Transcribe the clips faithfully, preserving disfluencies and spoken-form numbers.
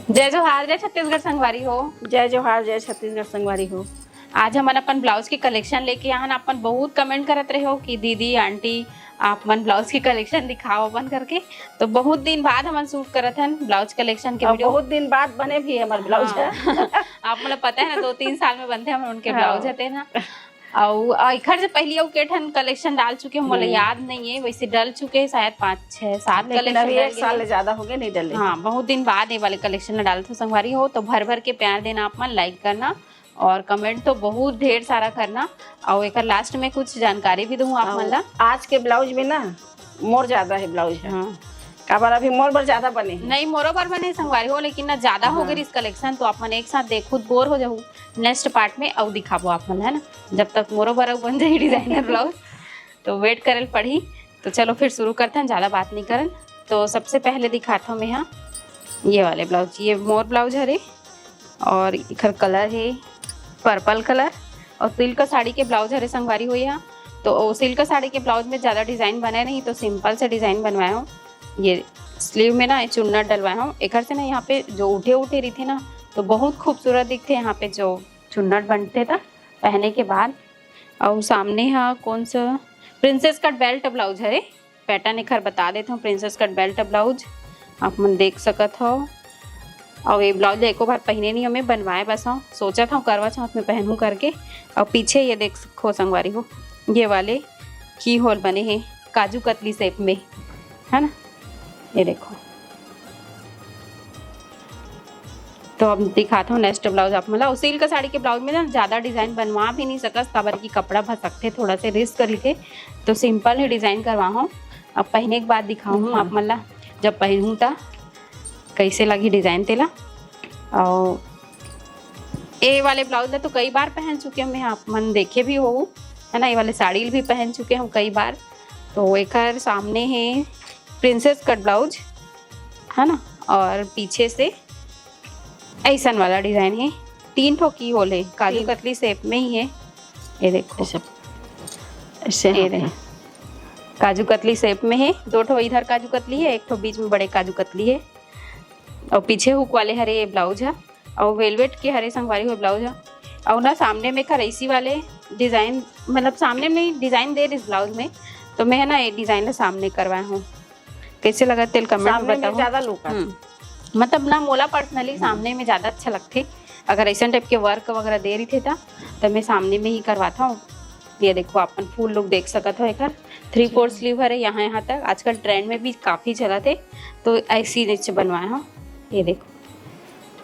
जय जोहार, जय छत्तीसगढ़ संगवारी हो। जय जोहार, जय छत्तीसगढ़ संगवारी हो। आज हमन अपन ब्लाउज के कलेक्शन लेके आहन। अपन बहुत कमेंट करत रहे हो कि दीदी, आंटी, आप मन ब्लाउज के कलेक्शन दिखाओ अपन करके। तो बहुत दिन बाद हमन शूट करत हन ब्लाउज कलेक्शन के और वीडियो। बहुत दिन बाद बने भी हमर ब्लाउज है। हाँ। आप मतलब पता है ना, दो तीन साल में बनते हैं हम उनके हाँ। ब्लाउज हते ना। और एखर से पहले अउ के ठन कलेक्शन डाल चुके हैं, मोला हम्म। याद नहीं है, वैसे डल चुके हैं शायद पाँच छः सात लेकिन अभी कलेक्शन। एक साल ले ज्यादा हो गए, नहीं डले। हाँ, बहुत दिन बाद ये वाले कलेक्शन डालत हो संगवारी हो। तो भर भर के प्यार देना आप मन, लाइक करना और कमेंट तो बहुत ढेर सारा करना। और एक लास्ट में कुछ जानकारी भी दूँ आप मन ला। आज के ब्लाउज में ना मोर ज्यादा है ब्लाउज है। हाँ। काबर अभी मोर बर ज्यादा बने हैं। नहीं, मोरो बर बने संगवारी हो, लेकिन ना ज्यादा हो हाँ। गई इस कलेक्शन, तो आप मन एक साथ देखो, बोर हो जाहू। नेक्स्ट पार्ट में अउ दिखाबो आप मन, है ना, जब तक मोरो बर अउ बन जाही डिजाइनर ब्लाउज, तो वेट करल पड़ही। तो चलो फिर शुरू करते हैं, ज्यादा बात नहीं करन। तो सबसे पहले दिखाता हूँ मैं यहाँ ये वाले ब्लाउज, ये मोर ब्लाउज हरे और एखर कलर है पर्पल कलर और सिल्क साड़ी के ब्लाउज हरे संगवारी हो यहाँ। तो सिल्क साड़ी के ब्लाउज में ज्यादा डिजाइन बने नहीं, तो सिंपल से डिजाइन बनवाया हूँ। ये स्लीव में ना ये चुन्नट डलवाया हूँ, एकर से ना यहाँ पे जो उठे उठे रहिथे ना, तो बहुत खूबसूरत दिखथे यहाँ पे जो चुन्नट बनथे त पहने के बाद। और सामने हा कौन सा प्रिंसेस कट बेल्ट ब्लाउज हरे, पैटर्न एखर बता देत हूँ। प्रिंसेस कट बेल्ट ब्लाउज आप मन देख सकत हो। और ये ब्लाउज एको बार पहने नहीं हमें, बनवाए बस हूँ, सोचत हूँ करवा चौथ में पहनूँ करके। और पीछे ये देखो संगवारी हो, ये वाले की होल बने हैं काजू कतली शेप में, है ना, ये देखो। तो अब दिखाता हूँ नेक्स्ट ब्लाउज आप मन ला। सिल्क साड़ी के ब्लाउज में ना ज्यादा डिजाइन बनवा भी नहीं सकस, काबर कि कपड़ा भसकथे, थोड़ा से रिस्क रहिथे, तो सिंपल ही डिजाइन करवा हूँ। अब पहने के बाद दिखाऊँ हम्म। आप मन ला, जब पहनूँ त कैसे लगी डिजाइन तेला। और ये वाले ब्लाउज ला तो कई बार पहन चुके हूँ मैं, आप मन देखे भी हो, है ना, ये वाले साड़ी भी पहन चुके हूँ कई बार। तो एकर सामने है प्रिंसेस कट ब्लाउज, है ना, और पीछे से ऐसन वाला डिजाइन है। तीन ठो की होल है, काजू तीन। कतली शेप में ही है। ये देखो, ऐसे ऐसे ये हाँ। रहे, काजू कतली शेप में है। दो ठो इधर काजू कतली है, एक ठो बीच में बड़े काजू कतली है। और पीछे हुक वाले हरे ये ब्लाउज है, और वेलवेट के हरे संगवारी हुए ब्लाउज है। और ना सामने में एकर ऐसी वाले डिजाइन, मतलब सामने में डिजाइन दे रही ब्लाउज में, तो मैं है ना ये डिजाइन ला सामने करवाया हूँ। कैसे लगा तेल कमेंट में सामने में बताओ। ज्यादा लुक आथे। हम्म। मतलब ना मोला पर्सनली सामने में ज्यादा अच्छा लगथे। अगर ऐसा टाइप के वर्क वगैरह दे रही थे ता, तो मैं सामने में ही करवाता हूँ। ये देखो, अपन फुल लुक देख सकत हो। एकर थ्री फोर स्लीव हरे यहाँ यहाँ तक, आजकल ट्रेंड में भी काफी चलत है, तो ऐसी नीचे बनवाया हूँ। ये देखो,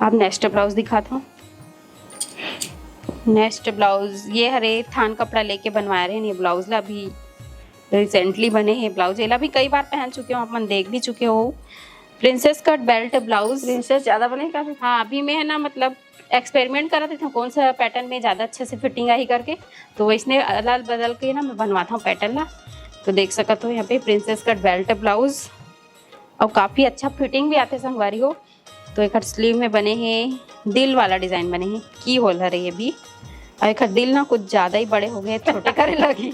अब नेक्स्ट ब्लाउज दिखाता हूँ। नेक्स्ट ब्लाउज ये हरे थान कपड़ा लेके बनवा रहे हैं ये ब्लाउज ला, अभी रिसेंटली बने हैं ब्लाउज। एला भी कई बार पहन चुके हो, अपन देख भी चुके हो। प्रिंसेस कट बेल्ट ब्लाउज। प्रिंसेस ज्यादा बने काफी। हाँ, अभी मैं है ना, मतलब एक्सपेरिमेंट करत हूँ कौन सा पैटर्न में ज्यादा अच्छे से फिटिंग आई करके, तो वैसने अदल बदल के ना मैं बनवाता हूँ पैटर्न ला। तो देख सकत हो यहाँ पे प्रिंसेस कट बेल्ट ब्लाउज, और काफी अच्छा फिटिंग भी आते संगवारी हो। तो एकर स्लीव में बने हैं दिल वाला डिजाइन बने हैं, की होल हरे ये भी। और एकर दिल ना कुछ ज्यादा ही बड़े हो गए, छोटे करे लगी।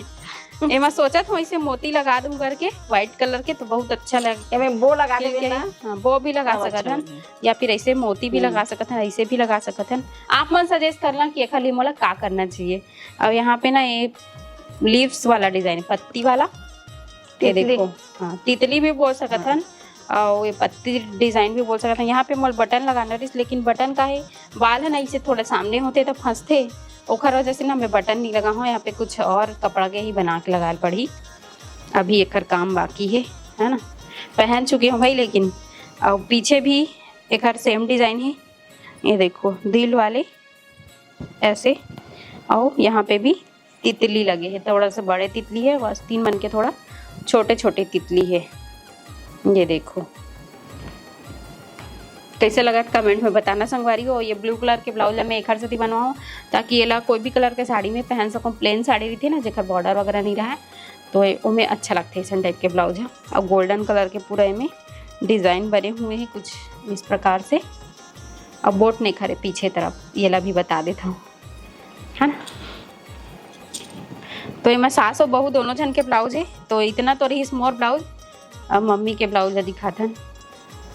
एमा सोचत हूँ इसे मोती लगा दूं करके, व्हाइट कलर के, तो बहुत अच्छा लगे। एमे बो लगा देवे ठीक है, ना। हाँ, वो भी लगा बहुत सकत अच्छा हन, लगे। या फिर ऐसे मोती भी हम्म। लगा सकत हन, ऐसे भी लगा सकत हन। आप मन सजेस्ट करना कि एखर लिए मोला का करना चाहिए। और यहाँ पे ना ये लीव्स वाला डिजाइन, पत्ती वाला, ये तितली। देखो, हाँ, तितली भी बोल सकत हन और ये पत्ती डिजाइन भी बोल सकत हन। यहाँ पे मोला बटन लगाना रहिस, लेकिन बटन का है, बाल है ना, इसे थोड़ा सामने होते तो फंसते, ओखर वजह से ना मैं बटन नहीं लगा हूँ। यहाँ पे कुछ और कपड़ा के ही बना के लगाए पड़ी, अभी एकर काम बाकी है, है ना। पहन चुकी हूँ भाई, लेकिन और पीछे भी एकर सेम डिजाइन है। ये देखो, दिल वाले ऐसे, और यहाँ पे भी तितली लगे है, थोड़ा सा बड़े तितली है, बस तीन मन के थोड़ा छोटे छोटे तितली है। ये देखो, कैसे लगा कमेंट में बताना संगवारी हो। ये ब्लू कलर के ब्लाउज ला मैं एखर सेती बनवाऊँ, ताकि एला कोई भी कलर के साड़ी में पहन सकूँ। प्लेन साड़ी रहिथे ना, जेकर बॉर्डर वगैरह नहीं रहा है, तो ये, ओमे अच्छा लगथे ऐसन टाइप के ब्लाउज है। और गोल्डन कलर के पूरा एमे डिजाइन बने हुए हैं कुछ इस प्रकार से। अब बोट नहीं खरे पीछे तरफ, ये ला भी बता देता हूँ, है ना। तो एमा सास और बहू दोनों जन के ब्लाउज है, तो इतना तो रहिस मोर ब्लाउज। अब मम्मी के ब्लाउज ला दिखाथन।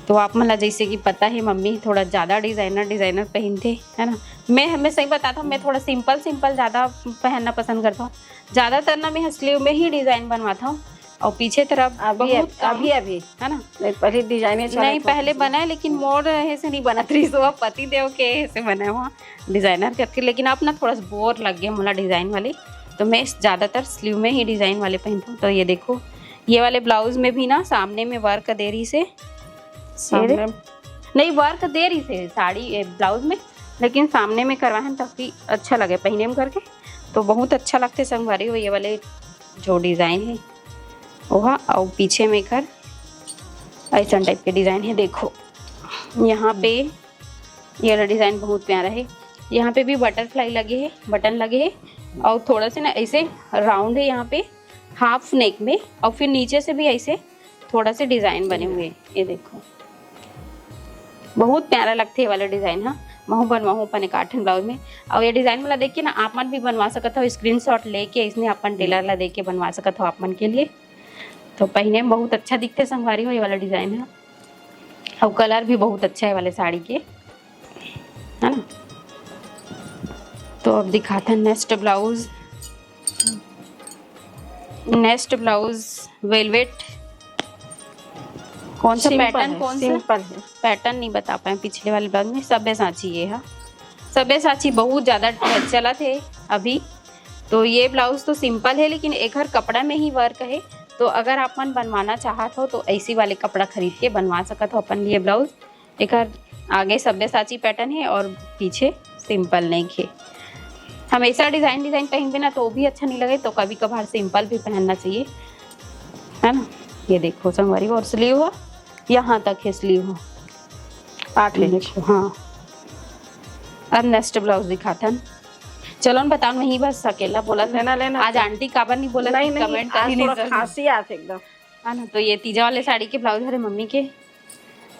तो आप मन ला जैसे कि पता है, मम्मी थोड़ा ज्यादा डिजाइनर डिजाइनर पहनथे, है ना। मैं मैं सही बताता हूँ, मैं थोड़ा सिंपल सिंपल ज्यादा पहनना पसंद करता हूँ। ज्यादातर ना मैं स्लीव में ही डिजाइन बनवाता हूँ, और पीछे तरफ अभी बहुत कम, अभी अभी है ना। नहीं, पहले डिजाइन नहीं, पहले बनाए, लेकिन मोर ऐसे नहीं बनत रही, वो पति देव के ऐसे बनाए हुआ डिजाइनर करके। लेकिन अब ना थोड़ा सा बोर लग गया मोला डिजाइन वाली, तो मैं ज्यादातर स्लीव में ही डिजाइन वाले पहनता हूँ। तो ये देखो, ये वाले ब्लाउज में भी ना सामने में वर्क दे रही से, सामने नहीं, वर्क दे रही से साड़ी, ए, ब्लाउज में, लेकिन सामने में करवाए हैं ताकि अच्छा लगे पहने में करके। तो बहुत अच्छा लगते संगवारी हो ये वाले जो डिजाइन है, वह और पीछे में कर ऐसा टाइप के डिजाइन है। देखो, यहाँ पे ये वाला डिजाइन बहुत प्यारा है। यहाँ पे भी बटरफ्लाई लगे है, बटन लगे है, और थोड़ा से ना ऐसे राउंड है यहाँ पे हाफ नेक में, और फिर नीचे से भी ऐसे थोड़ा से डिजाइन बने हुए हैं। ये देखो, बहुत प्यारा लगथे ये वाला डिजाइन। हाँ, महू बनवाहूँ अपन एक आठन ब्लाउज में। और ये डिजाइन वाला देख के ना आप मन भी बनवा सकत हो, स्क्रीनशॉट लेके इसने अपन टेलर ला दे के बनवा सकत हो आप मन के लिए। तो पहने में बहुत अच्छा दिखते संगवारी हो ये वाला डिजाइन है, और कलर भी बहुत अच्छा है वाले साड़ी के, है ना। तो अब दिखाते हैं next blouse. Next blouse velvet, कौन सा पैटर्न, कौन सा पैटर्न नहीं बता पाए पिछले वाले ब्लाउज में। सब्यसाची ये है, सब्यसाची बहुत ज्यादा चलत है अभी। तो ये ब्लाउज तो सिंपल है, लेकिन एकर कपड़ा में ही वर्क है। तो अगर आप मन बनवाना चाहत हो तो ऐसी वाले कपड़ा खरीद के बनवा सकत हो अपन लिए ब्लाउज। एकर आगे सब्यसाची पैटर्न है और पीछे सिंपल नेक है। हमेशा डिजाइन डिजाइन पहनबे ना तो भी अच्छा नहीं लगे, तो कभी कभार सिंपल भी पहनना चाहिए, है ना। ये देखो संगवारी, और स्लीव है, यहाँ तक है स्लीव है, आठ इंच। देखो, हाँ। अब नेक्स्ट ब्लाउज दिखाथन। चलो न बताओ, नहीं बस अकेला बोला था। लेना, लेना। आज आंटी काबर नहीं बोला नहीं, नहीं, कमेंट आज थोड़ा खांसी आथे एकदम। हाँ ना, तो ये तीजा वाले साड़ी के ब्लाउज हरे मम्मी के,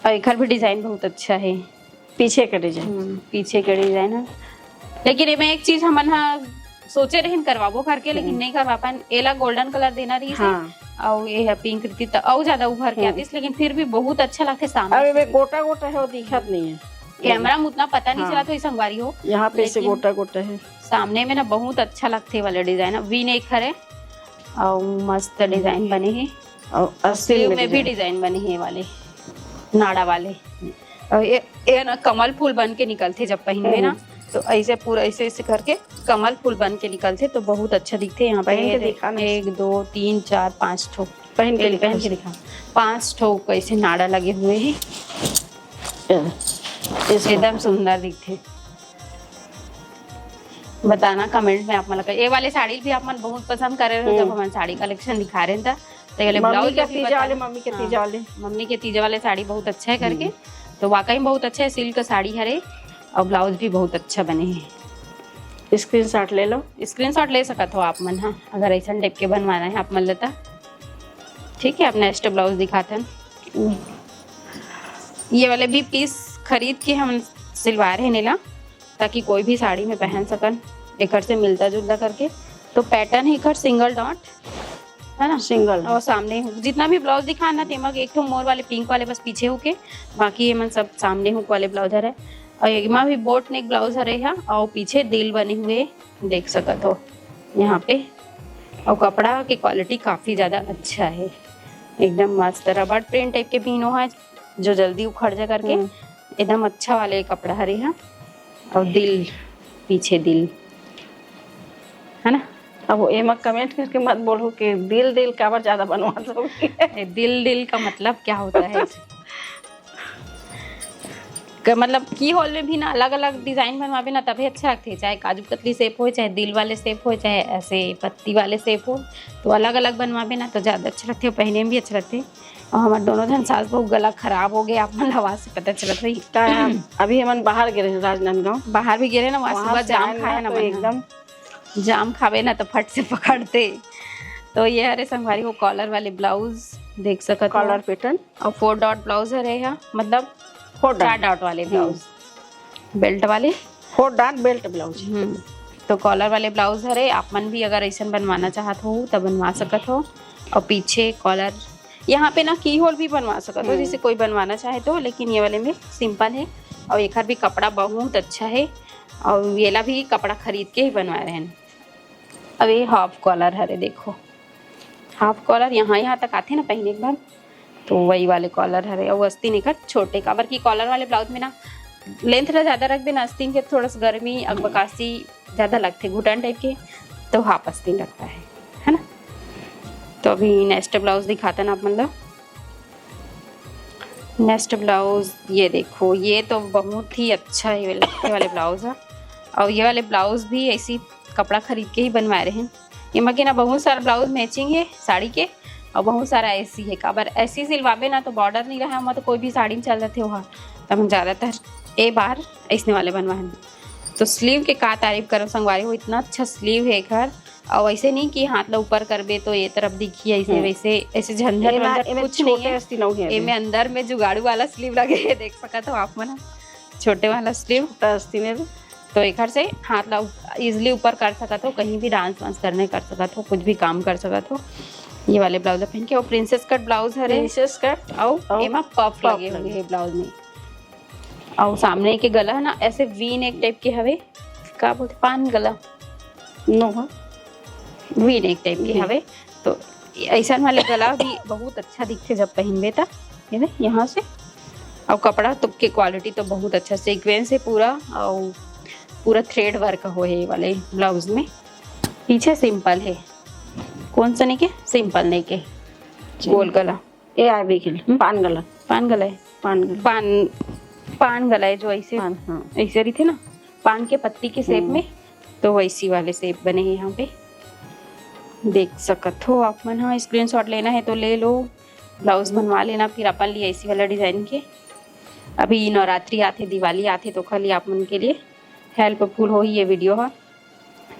और एकर भी डिजाइन बहुत अच्छा है। पीछे का डिजाइन। हम्म, पीछे का डिजाइन है, लेकिन एमे एक चीज हमन हा सोचे रहिन करवाबो करके, लेकिन हम्म। नहीं करवा पान। एला गोल्डन कलर देना रहिस हे, हाँ। अउ ये है पिंक रहितिस त अउ ज्यादा उभर के हम्म। आतिस, लेकिन फिर भी बहुत अच्छा लगथे सामने अब एमे से। गोटा गोटा है, वो दिखत नहीं है। कैमरा में उतना पता नहीं हाँ। चलत होही संगवारी हो, यहाँ पे से लेकिन गोटा गोटा है। सामने में ना बहुत अच्छा लगथे वाला डिजाइन, वी नेक हरे अउ मस्त डिजाइन बने हे। और स्लीव में भी डिजाइन बने हे वाले, नाड़ा वाले। और ये, ये ना कमल फूल बन के निकलथे जब पहिनबे ना, हम्म। तो ऐसे पूरा ऐसे ऐसे करके कमल फूल बन के निकलथे, तो बहुत अच्छा दिखथे। यहाँ पे पहन के ये दिखा ना। एक, दो, तीन, चार, पाँच ठो। पहन के पहन, दिखा। पहन के दिखा। पाँच ठो ऐसे नाड़ा लगे हुए हैं, चलो, इसको एकदम सुंदर दिखथे। बताना कमेंट में आप मन ला। ये वाले साड़ी भी आप मन बहुत पसंद करे रहे हो, जब हम्म। हमन साड़ी कलेक्शन दिखा रहे हैं त, तो ये वाले मम्मी ब्लाउज के भी तीजा बता-, वाले, मम्मी के हाँ, तीजा वाले। मम्मी के तीजा वाले साड़ी बहुत अच्छा है करके। हम्म। तो वाकई में बहुत अच्छा है, सिल्क साड़ी हरे और ब्लाउज भी बहुत अच्छा बने हैं। स्क्रीनशॉट ले लो। स्क्रीनशॉट ले सकत हो आप मन, हाँ, अगर ऐसा टाइप के बनवाना है आप मन ला त। ठीक है, अब नेक्स्ट ब्लाउज दिखाते हैं। ये वाले भी पीस खरीद के हम सिलवा रहे हैं नीला, ताकि कोई भी साड़ी में पहन सकन, एकर से मिलता जुलता करके। तो पैटर्न है एकर सिंगल डॉट, है ना? सिंगल। और सामने हुक, जितना भी ब्लाउज दिखा ना, तेमा एक ठो मोर वाले पिंक वाले बस पीछे हुक हे, बाकी ये मन सब सामने हुक वाले ब्लाउज हरे। और एमा भी बोट नेक ब्लाउज हरे हा, और पीछे दिल बने हुए देख सकत हो यहाँ पे। और कपड़ा की क्वालिटी काफी ज्यादा अच्छा है, एकदम मस्त रबड़ प्रिंट टाइप के बीनो है, जो जल्दी उखड़ जा करके। हम्म। एकदम अच्छा वाले कपड़ा हरे हा। और दिल, पीछे दिल, है ना? अब एमा कमेंट करके मत बोलहू कि दिल दिल काबर ज्यादा बनवात हो। ए, दिल दिल का मतलब क्या होता है? क-, मतलब की होल में भी ना अलग-अलग डिजाइन बनवाबे ना तभे अच्छा लगथे, चाहे काजू कतली शेप होय, चाहे दिल वाले शेप होय, चाहे ऐसे पत्ती वाले शेप हो, तो अलग-अलग बनवाबे ना तो ज्यादा अच्छा लगथे, पहने में भी अच्छा लगथे। और हमारे दोनों झन सास बहू गला खराब हो गया, आप मन आवाज से पता चलत होही। का है, अभी हमन बाहर गे रहे राजनांदगांव, बाहर भी गे रहे ना, वहाँ वहाँ सुबह से जाम आए खाए ना ना तो मन एकदम जाम खावे ना तो फट से पकड़ते। तो ये हरे संगवारी हो कॉलर वाले ब्लाउज देख सकत हो। Collar pattern. और फोर डॉट ब्लाउज हरे हा, मतलब फोर चार डॉट। डॉट वाले हम्म। ब्लाउज, बेल्ट वाले। फोर डॉट बेल्ट ब्लाउज। हम्म। तो कॉलर वाले ब्लाउज हरे, आप मन भी अगर ऐसन बनवाना चाहत हो तो बनवा सकत हो। और पीछे कॉलर यहाँ पे ना की होल भी बनवा सकत हो, हम्म। जैसे कोई बनवाना चाहे तो, लेकिन ये वाले में सिंपल है। और एकर भी कपड़ा बहुत अच्छा है, और येला भी कपड़ा खरीद के ही बनवाए रहन। अब ये हाफ कॉलर हरे, देखो हाफ कॉलर यहाँ यहाँ तक आथे ना पहने के बाद, तो वही वाले कॉलर हरे। और अस्तीन एकर छोटे, काबर की कॉलर वाले ब्लाउज में ना लेंथ ला ज्यादा रख देना, अस्तीन के थोड़ा सा गर्मी अकबकासी ज्यादा लगथे, घुटन टाइप के, तो हाफ अस्तीन लगता है, है ना। तो अभी नेक्स्ट ब्लाउज दिखाता ना आप मन ला। नेक्स्ट ब्लाउज ये देखो, ये तो बहुत ही अच्छा है, ये वाले, ये वाले ब्लाउज है। और ये वाले ब्लाउज भी ऐसी कपड़ा खरीद के ही बनवाए रहे। एमा के ना बहुत सारा ब्लाउज मैचिंग है साड़ी के, और बहुत सारा ऐसी है। काबर ऐसी सिलवाबे ना तो बॉर्डर नहीं रहा, तो कोई भी साड़ी में चल जाते हो। तब हम ज्यादातर ए बार ऐसने वाले बनवाए हैं। तो स्लीव के का तारीफ करो संगवारी हो, इतना अच्छा स्लीव है एकर। और ऐसे नहीं कि हाथ ला ऊपर करबे तो ये तरफ दिखी, ऐसे हम्म। वैसे ऐसे झंझट एमा, वंझट एमा कुछ नहीं छोटे है। अस्तीन अउ है एमे अभी। अंदर में जुगाड़ू वाला स्लीव लगे है, देख सकत हो आप मन, छोटे वाला स्लीव। छोटा अस्तीन है। तो एकर से हाथ ला इजीली ऊपर कर सकत हो, कहीं भी डांस वांस करने कर सकत हो, कुछ भी काम कर सकत हो। ये वाले ब्लाउज पहन के, और प्रिंसेस कट ब्लाउज हरे, प्रिंसेस कट अउ अउ एमा पफ पफ लगे हुए लगे। है ब्लाउज में। और सामने के गला है ना, ऐसे वी नेक टाइप के हवे, का बोलते, पान गला। नो, हाँ। वी नेक टाइप के हम्म। हवे, तो ऐसा वाले गला भी बहुत अच्छा दिखथे जब पहनबे त, ये दे, यहाँ से। और कपड़ा तो के क्वालिटी तो बहुत अच्छा, सीक्वेंस है पूरा, और पूरा थ्रेड वर्क हो है ये वाले ब्लाउज में। पीछे सिंपल है, कौन सा नेक है, सिंपल नेक है, जी। गोल गला। ए आय बिल्कुल हम्म। पान गला। पान गला है। पान गला। पान, पान गला है जो ऐसे, पान, हाँ। ऐसे रहिथे ना, पान के पत्ती के शेप हम्म। में, तो वैसी वाले शेप बने हैं यहाँ पे, देख सकत हो आप मन। हाँ, स्क्रीनशॉट लेना है तो ले लो, ब्लाउज बनवा लेना फिर अपन लिए ऐसी वाला डिजाइन के। अभी नवरात्रि आथे, दिवाली आथे, तो खाली आप मन के लिए हेल्पफुल हो ही ये वीडियो हा।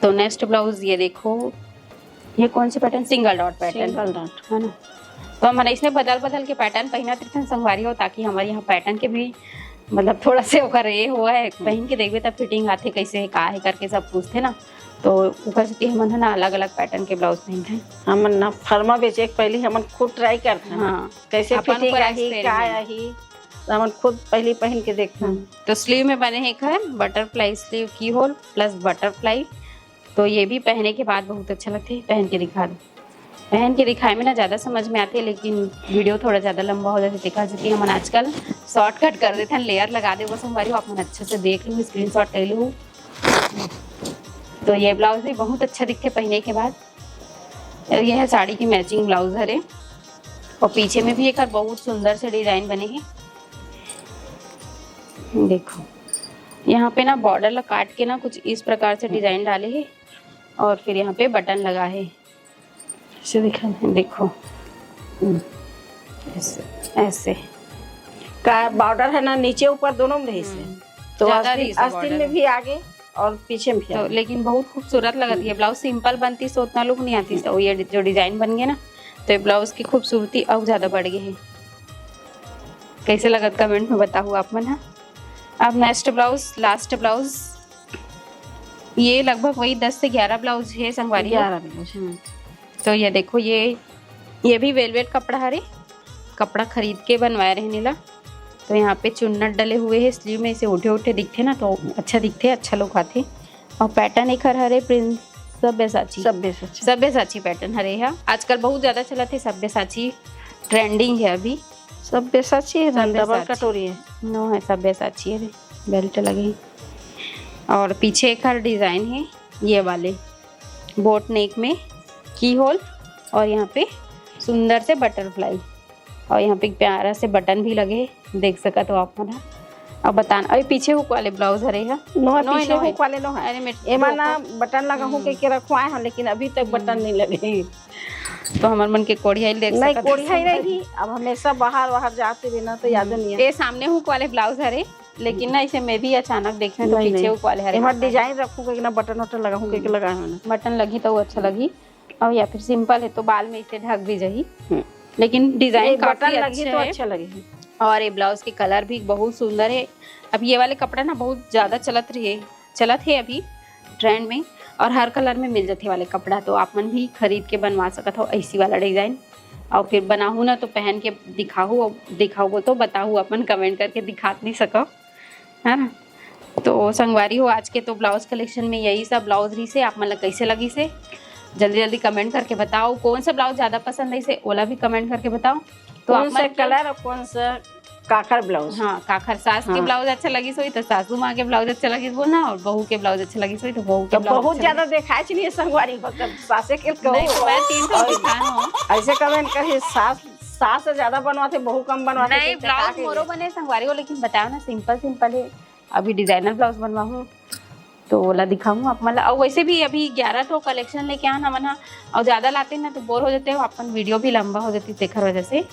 तो नेक्स्ट ब्लाउज ये देखो, ये कौन से pattern, single dot pattern, single dot. है ना। तो हमन इसमें बदल बदल के पैटर्न पहनत रहिथन संगवारी हो, ताकि हमारे यहाँ पैटर्न के भी मतलब थोड़ा से ओकर ये हुआ है, हम्म। पहन के देखबे तब फिटिंग आथे, कैसे है, का है करके सब पूछथे ना, तो ओकर सेती हमन ह ना अलग-अलग पैटर्न के ब्लाउज पहनथन। हमन ना फरमा बेचे के पहली हमन खुद ट्राई करथन। हाँ, कैसे अपन फिटिंग ऊपर आही, का experiment। आही, तो हमन खुद पहली पहन के देखथन। हम्म, तो स्लीव में बने हे एकर बटरफ्लाई स्लीव की होल प्लस बटरफ्लाई, तो ये भी पहने के बाद बहुत अच्छा लगथे। पहन के दिखा दो। पहन के दिखाए में ना ज्यादा समझ में आथे, लेकिन वीडियो थोड़ा ज्यादा लंबा हो जाथे, तेकर सेती हमन आजकल शॉर्टकट कर देथन, लेयर लगा देबो संगवारी हो, आप मन अच्छा से देख लो, स्क्रीनशॉट ले लो। तो ये ब्लाउज भी बहुत अच्छा दिखथे पहने के बाद। और ये है साड़ी की मैचिंग ब्लाउज हरे, और पीछे में भी एक बहुत सुंदर से डिजाइन बने हे। देखो, यहाँ पे ना बॉर्डर ला काट के ना कुछ इस प्रकार से डिजाइन डाले हे, और फिर यहाँ पे बटन लगा है, ऐसे दिखा दे। देखो, हम्म, ऐसे, ऐसे। का बॉर्डर है ना, नीचे ऊपर दोनों में रही से। हम्म। तो ज्यादा आस्तीन, रही से आस्तीन बॉर्डर में है। भी आगे और पीछे में भी तो आगे। लेकिन बहुत खूबसूरत लगत है। हम्म। ब्लाउज सिंपल बनती तो उतना लुक नहीं आती, तो ये जो डिजाइन बन गया ना, तो ये ब्लाउज की खूबसूरती और ज्यादा बढ़ गई है। कैसे लगत कमेंट में बताओ आप मन, हाँ। अब नेक्स्ट ब्लाउज, लास्ट ब्लाउज, ये लगभग वही दस से ग्यारह ब्लाउज है संगवारी हो। ग्यारह ब्लाउज। हम्म। तो ये देखो, ये, ये भी वेलवेट कपड़ा हरे, कपड़ा खरीद के बनवाए रहने ला। तो यहाँ पे चुन्नट डले हुए हैं स्लीव में, इसे उठे उठे दिखते ना तो अच्छा दिखते, अच्छा लुक आते। और पैटर्न एक हर हरे प्रिंस सब्यसाची, सब्यसाची। सब्यसाची पैटर्न हरे हा। आजकल बहुत ज्यादा चलत है सब्यसाची, ट्रेंडिंग है अभी। सब्यसाची है ना, डबल सब्यसाची। कटोरी है। नो है, सब्यसाची है, बेल्ट लगे। और पीछे एक हर डिजाइन है ये वाले, बोट नेक में की होल, और यहाँ पे सुंदर से बटरफ्लाई, और यहाँ पे एक प्यारा से बटन भी लगे, देख सकत हो आप मन ह। अब बताना, अरे पीछे हुक वाले ब्लाउज हरे हा। नो है, नो है, पीछे नो है। हुक वाले नो है। अरे मैं एमा ना बटन लगा हूँ हम्म। के, के रखवाए हैं, लेकिन अभी तक बटन हम्म। नहीं लगे। तो हमर मन के कोढ़िया ही देख नहीं, सकत कोढ़िया ही हस। नहीं, अब हमेशा बाहर, बाहर जाते भी ना, तो याद हम्म। नहीं है। ये सामने हुक वाले ब्लाउज हरे, लेकिन ना इसे मैं भी अचानक देखे तो नहीं, पीछे नहीं। हुक वाले हरे एमा हाथ। डिजाइन रखूँ के ना, बटन वटन लगाऊँ के, के हम्म। लगाए मैंने। बटन लगी तो अच्छा लगी, और या फिर सिंपल है तो बाल में इसे ढक भी जाही। हम्म। लेकिन डिजाइन ये काफी बटन लगी अच्छा तो है। अच्छा लगे। और ये ब्लाउज के कलर भी बहुत सुंदर है। अब ये वाले कपड़ा ना बहुत ज्यादा चलत रही है, चलत है अभी ट्रेंड में, और हर कलर में मिल जाते वाले कपड़ा, तो आप मन भी खरीद के बनवा सकत हो ऐसी वाला डिजाइन। अउ फिर बनाहू ना तो पहन के दिखाहू, अउ दिखाहू बोल तो बताहू, अपन कमेंट करके दिखात नहीं सकव, है ना। तो संगवारी हो, आज के तो ब्लाउज कलेक्शन में यही सब ब्लाउज रहिसे। आप मन ला कैसे लगिसे, जल्दी जल्दी कमेंट करके बताओ। कौन सा ब्लाउज ज्यादा पसंद आइसे, ओला भी कमेंट करके बताओ। तो आप मन के कलर और कौन सा काखर ब्लाउज? हाँ, काखर सास के हाँ। ब्लाउज अच्छा लगिस होही तो सासू माँ के ब्लाउज अच्छा लगिस बोलना, और बहू के ब्लाउज अच्छा लगिस होही तो बहू के तो ब्लाउज बहुत अच्छा ज्यादा लगिस। देखाए च नहीं है संगवारी, बस सासे के कहूँ। नहीं, मैं तीन ठो दिखाए हूँ। ऐसे कमेंट करिए, सास, सास से ज्यादा बनवाथे, बहू कम बनवाथे, नहीं, तो क्या ब्लाउज करिए? मोरो बने संगवारी हो, लेकिन बताओ ना, सिंपल सिंपल है। अभी डिजाइनर ब्लाउज बनवाहूँ तो ओला दिखाऊँ आप मन ला। और वैसे भी अभी ग्यारह ठो कलेक्शन लेके आन हमन हा, और ज्यादा लाते ना तो बोर हो जाते हो, अपन वीडियो भी लंबा हो जाती, तेखर वजह से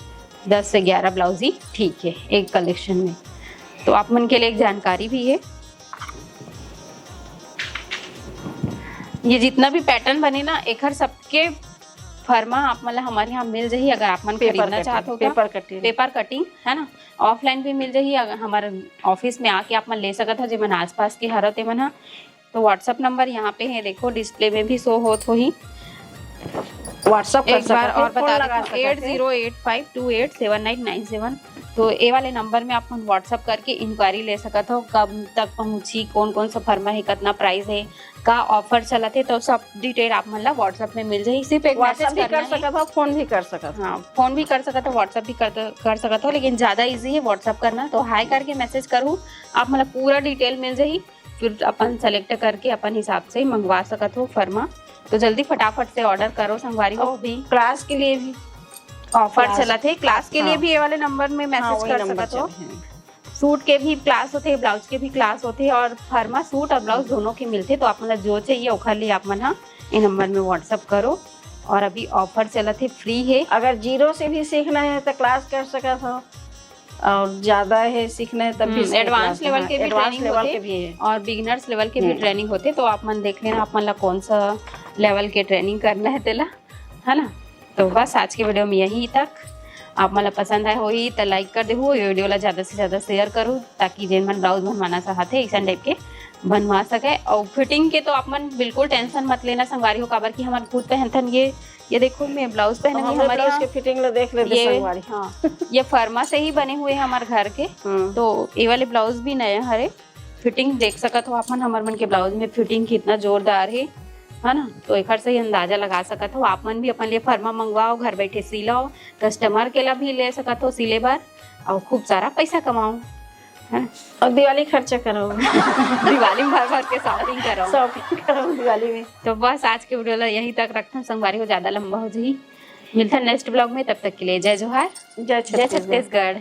दस से ग्यारह ब्लाउज ही ठीक है एक कलेक्शन में। तो आप मन के लिए एक जानकारी भी है, ये जितना भी पैटर्न बने ना, एखर सबके फरमा आप मन ला हमारे यहाँ मिल जाही। अगर आप मन पेपर खरीदना कटिंग, चाहत हो तो पेपर कटिंग। पेपर कटिंग, है ना, ऑफलाइन भी मिल जाही। अगर हमारे ऑफिस में आके आप मन ले सकत हो, जेमन आसपास के हरो तेमन ह। तो व्हाट्सएप नंबर यहाँ पे है, देखो डिस्प्ले में भी शो होत होही। WhatsApp कर एक बार सकत हो, और फोन बता लगा देती हूँ, सकत हो। Eight zero eight five two eight seven nine nine seven. तो ये वाले नंबर में आप मन WhatsApp करके इंक्वायरी ले सकत हो, कब तक पहुँची, कौन कौन सा फरमा है, कितना प्राइस है, का ऑफर चलत है, तो सब डिटेल आप मन ला WhatsApp में मिल जाही। सिर्फ एक WhatsApp मैसेज भी करना कर है। सकत हो, फोन भी कर सकत हो। हाँ, फोन भी कर सकत हो, WhatsApp भी कर, कर सकत हो, लेकिन ज्यादा ईजी है WhatsApp करना। तो हाय करके मैसेज करू, आप मन ला पूरा डिटेल मिल जाही, फिर अपन सेलेक्ट करके अपन हिसाब से मंगवा सकत हो फरमा। तो जल्दी फटाफट से ऑर्डर करो संगवारी हो। और भी क्लास के लिए भी ऑफर क्लास। चलत है, क्लास के लिए हाँ। भी ये वाले नंबर में हाँ, मैसेज वही कर नंबर सकत हो। चलत है। सूट के भी क्लास होथे, ब्लाउज के भी क्लास होथे, और फरमा सूट और ब्लाउज दोनों के मिलथे। तो आप मन ला जो चाहिए ओखर लिए आप मन हा ये नंबर में WhatsApp करो। और अभी ऑफर चलत है, फ्री है। अगर जीरो से भी सीखना है तो क्लास कर सकत हो, और ज्यादा है सीखना है तब भी हम्म, सीख एडवांस सकते लेवल हैं। के भी एडवांस ट्रेनिंग लेवल होथे के भी है। और बिगिनर्स लेवल के भी हम्म। ट्रेनिंग होथे। तो आप मन देख लेना आप मन ला कौन सा लेवल के ट्रेनिंग करना है तेला, है ना। तो बस आज के वीडियो में यही तक। आप मन ला पसंद आए होही तो लाइक कर देहू, ये वीडियो ला ज्यादा से ज्यादा शेयर करू, ताकि जेन मन ब्लाउज बनवाना चाहथे ऐसा टाइप के बनवा सके। और फिटिंग के तो आप मन बिल्कुल टेंशन मत लेना संगवारी हो, काबर कि हमन खुद पहनथन ये। ये देखो मैं ब्लाउज पहने हूँ, हमारे हमारे ब्लाउज यहाँ के फिटिंग ला देख लेते ये, संगवारी। हाँ, ये फरमा से ही बने हुए हैं हमारे घर के। हम्म। तो ये वाले ब्लाउज भी नए हरे, फिटिंग देख सकत हो आप मन, हमर मन के ब्लाउज में फिटिंग कितना जोरदार है, है ना। तो एखर से ही अंदाजा लगा सकत हो। आप मन भी अपन लिए फरमा मंगवाओ, घर बैठे सिलाओ, कस्टमर के ला भी ले सकत हो सिले बर, और खूब सारा पैसा कमाओ, है ना। और दिवाली खर्चा करो। दिवाली में भर भर के शॉपिंग करो। शॉपिंग करो दिवाली में। तो बस आज के वीडियो ला यहीं तक रखथन संगवारी हो, ज्यादा लंबा हो जाही। मिलथन नेक्स्ट ब्लॉग में, तब तक के लिए जय जोहार, जय जय छत्तीसगढ़। छत्तीसगढ़।